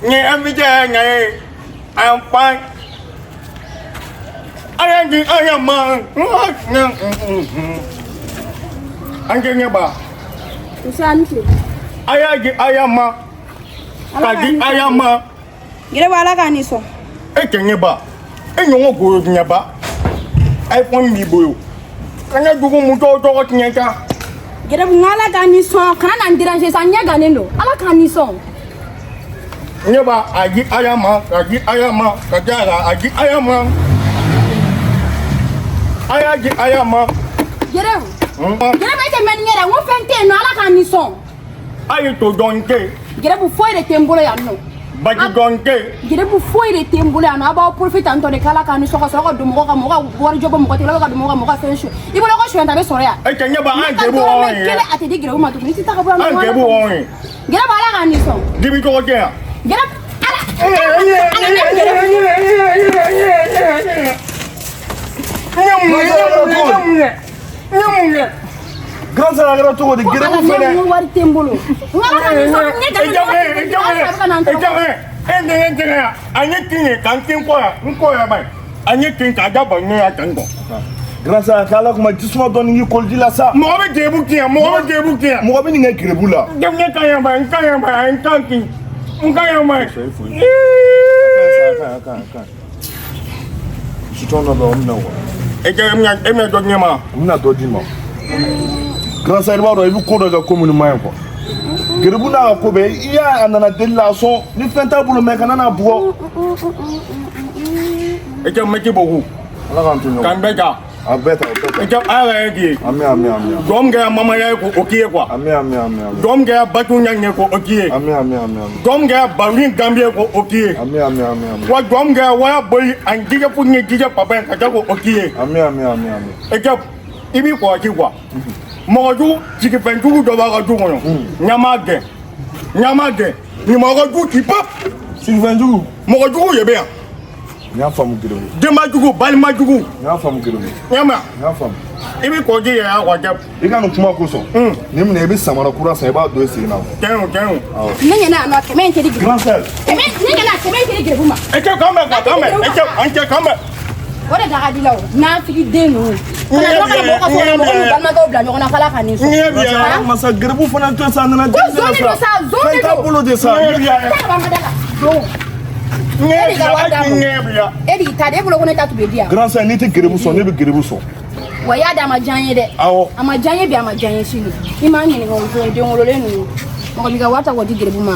Ni invité ɲɛ ye, I'm fine. Aya di aya ma. An kɛ ɲɛ ba. Musa ni tile. Aya di aya ma. Ka di aya ma. Gɛrɛbu, Ala k'a ni sɔn. E kɛ ɲɛ ba. E ɲɔgɔn goro ɲɛ ba. iPhone b'i bolo. Kana jugu musow tɔgɔ tiɲɛ ta. Gɛrɛbu, n ko Ala k'a ni sɔn, kana na n déranger sa, n ɲɛ gannen don. Ala k'a ni sɔn. Ne b'a a di aya ma, ka di aya ma, ka di a di aya ma. Aya di aya ma. Gɛrɛbu. Gɛrɛbu, e tɛ mɛn ni ɲɛ dɛ, n ko fɛn tɛ yen nɔ, Ala k'a ni sɔn. A ye to dɔɔni kɛ yen. Gɛrɛbu, foyi de tɛ n bolo yan nɔ. Baji dɔɔni kɛ yen. Gɛrɛbu, foyi de tɛ n bolo yan nɔ. A b'aw profiter tantɔ de k'Ala k'a ni sɔn ka sɔrɔ ka don mɔgɔ ka mɔgɔ ka wari jɔ bɔ mɔgɔ tigɛ la, ka don mɔgɔ ka mɔgɔ ka fɛn su. I bolo ko suɲɛ ta bɛ sɔrɔ yan. E cɛ ɲɛ b'a an Ne ka jɛbu dɔrɔmɛ hɔrɔn ye. kelen a tɛ di Gɛrɛbu ma tuguni, i tɛ taa ka bɔ yan nɔ. An jɛbu hɔrɔn ye. Gɛrɛbu, Ala k'a ni sɔn. Dibi tɔgɔ tɛ yan. Gɛrɛbu, Ala. Ala ne Gɛrɛbu. N ye mun kɛ? N ye mun kɛ? N ye mun kɛ? Grand sœur, a kɛra cogo di? Ko Gɛrɛbu Ala ne fɛnɛ. n ko wari tɛ n bolo. N ko Ala k'a ni sɔn, n ye E jɔ e jɔ e jɔ e e denkɛ tɛgɛ yan a ye kin ye ka n kin kɔ yan n kɔ yan ba ye a ye kin k'a da bɔ ne ya tan tɔ. Grand sœur, k'Ala kuma jisuma dɔɔni k'i koliji la sa. Mɔgɔ bɛ jɛbu kin yan, mɔgɔ bɛ jɛbu kin yan. Mɔgɔ bɛ nin kɛ gɛrɛbu la. Ne ka yan ba ye, n ka yan ba ye, n kan kin n ka yan ba ye. Sitɔn dɔ bɛ yen, o minɛ quoi. E cɛ e bɛna dɔ di ne ma. N bɛna dɔ d'i ma. Grand sœur, i b'a dɔn i bɛ ko dɔ kɛ ko minnu man ɲi quoi. Gɛrɛbu n'a ka ko bɛɛ, i y'a a nana deli la a sɔn ni fɛn t'a bolo mɛ kana n'a bugɔ. E cɛ merci beaucoup. Ala k'an to ɲɔgɔn. K'an bɛɛ ta. A bɛɛ ta, a bɛɛ ta. E cɛ ala yɛrɛ k'i ye. Ami ami ami. Jɔn min kɛra mamaya ye k'o k'i ye quoi. Ami ami ami ami. Jɔn min kɛra batu ɲɛ ye k'o k'i ye. Ami ami ami ami. Jɔn min kɛra baroni ganbi ye k'o k'i ye. Ami ami ami ami. Wa jɔn min kɛra waya boli ani jijɛ fu ni jijɛ papa ye ka taa k'o k'i ye. Ami ami ami ami. E cɛ i b'i kɔlɔsi quoi. Mɔgɔ jugu sigifɛn jugu dɔ b'a ka du kɔnɔ. Ɲama gɛn. Ɲama gɛn. Nin m'aw ka du ci pap. Sigifɛn jugu. Mɔgɔ jugu de bɛ yan. N y'a faamu Gɛrɛbu. Denba jugu, balima jugu. N y'a faamu Gɛrɛbu. Ɲama. N y'a faamu. I b'i kɔlɔsi yɛrɛ la quoi cɛ. I ka nin kuma kosɔn. Nin minɛ, i bɛ samara kura san, i b'a don i sen na. Tiɲɛ o, tiɲɛ o. Ne ɲɛna yan nɔ, 100 in tɛ di Gɛrɛbu. Grand sœur. 100, ne ɲɛna 100 in tɛ di Gɛrɛbu ma. E cɛ k'an bɛn quoi, k'an bɛn. E cɛ an cɛ k'an bɛn. O de da ka di la o, nafigi den ninnu. Kana dɔ kana mɔgɔ ka so kɔnɔ, mɔgɔ n'u balimakɛw bila ɲɔgɔn na k'Ala ka nin sɔn. N ɲɛ b'i la. Masa Gɛrɛbu fana to sa, a nana Ko deli la zon de don sa, zon de Fɛn t'a don. bolo de sa. N ɲɛ b'i la. Taa ka bɔ an ka da la. Zon. N ɲɛ E de b'i ka la, wari d'a hali ma. n ɲɛ b'i la. E de y'i ta de, e bolo ko ne ta tun bɛ di yan. Grand sœur, n'i tɛ gɛrɛbu sɔn, ne bɛ gɛrɛbu sɔn. Wa i y'a da, a ma diya n ye dɛ. Awɔ. A ma diya n ye bi, a ma diya n ye sini. I m'a ɲininka o zon den wololen ninnu. Mɔgɔ b'i ka wari ta k'o di Gɛrɛbu ma.